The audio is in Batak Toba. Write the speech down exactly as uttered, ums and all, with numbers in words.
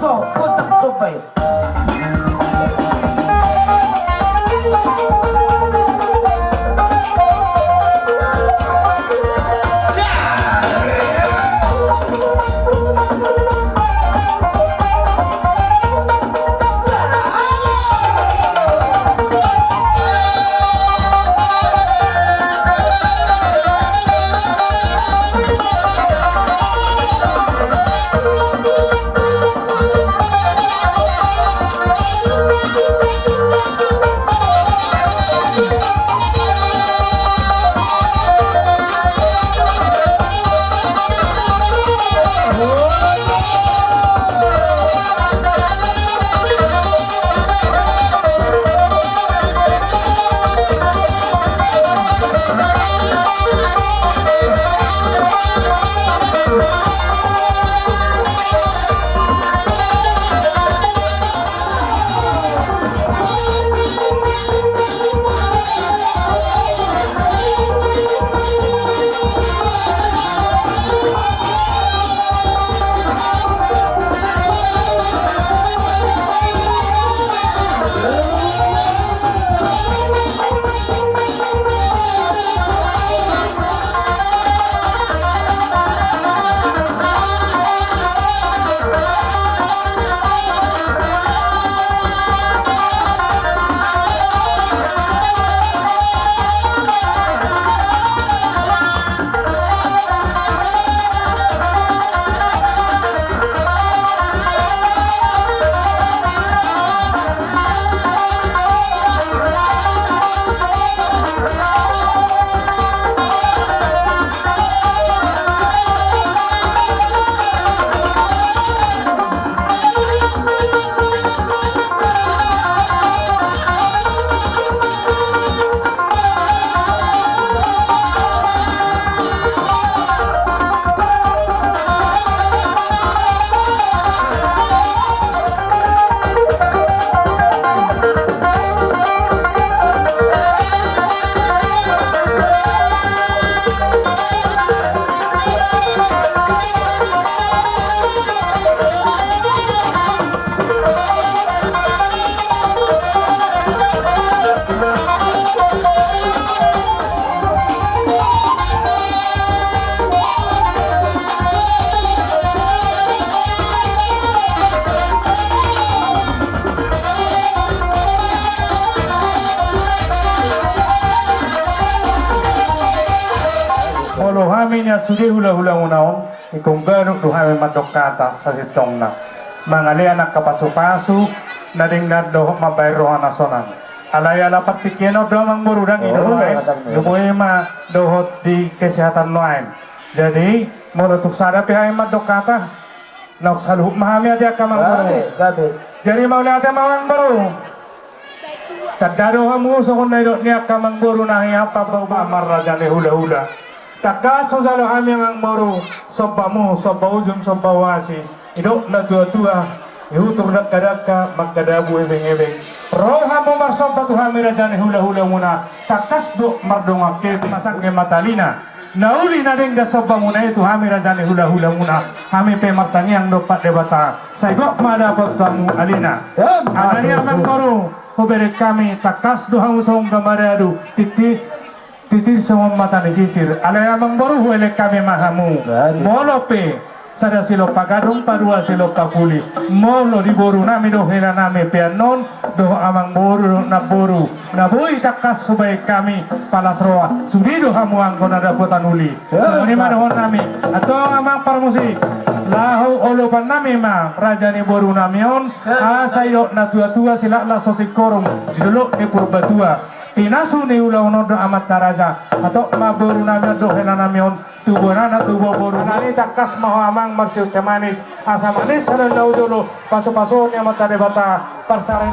So, potang somba i. Molo hami na sude hulahulamuna on, ingkon ganup do hami mandok hata sasintongna. Mangalean angka pasupasu na denggan dohot mambahen roha na sonang. Alai ala partingkian on do amangboru, ndang i do nuaeng. Lumobi ma dohot di kesehatan nuaeng. Jadi molo tung sada pe hami mandok hata, naung saluhut ma hami ate angka amangboru. Jadi mauliate ma amangboru. Tanda do hamu songon na nidok ni angka amangboru na hian, pasupasu ma raja ni hulahula. Tangkas hujalo hami amangboru sombamu, somba ujung, somba uasi. Nidok natuatua, ihutur dangkadangka, mangkadabu ebengebeng. Ro hamu marsomba tu hami raja ni hulahulamuna, tangkas do mardongan hepeng, pasangge ma talina. Na uli na denggan sombamuna i tu hami raja ni hulahulamuna, hami pe martangiang dompak Debata, sai gok ma dapot hamu alina. Alani amangboru, hubereng hami, tangkas do hamu songon gambare adu, titi Titir songon mata ni sisir. Alai amangboru, huelek hami ma hamu. Molo pe sada silompa gadong, padua silompa puli. Molo di borunami dohot helanami pe annon, dohot amangboru dohot namboru, na boi tangkas hubaen hami palas roha, sude do hamu anggo na dapotan uli. Songon i ma dohononnami. Antong amang parmusik, laho olopannami ma raja ni borunami on. Asa didok natuatua, silaklas so singkoru di dolok ni Purbatua. Pinasu ni ulaon on do amanta raja. Antong ma borunami on dohot helanami on, tubu anakna, tubu boru. Alani tangkas ma ho amang marsiuta manis, asa manis sada na hujolo, pasupasuon ni amanta Debata, parsarang.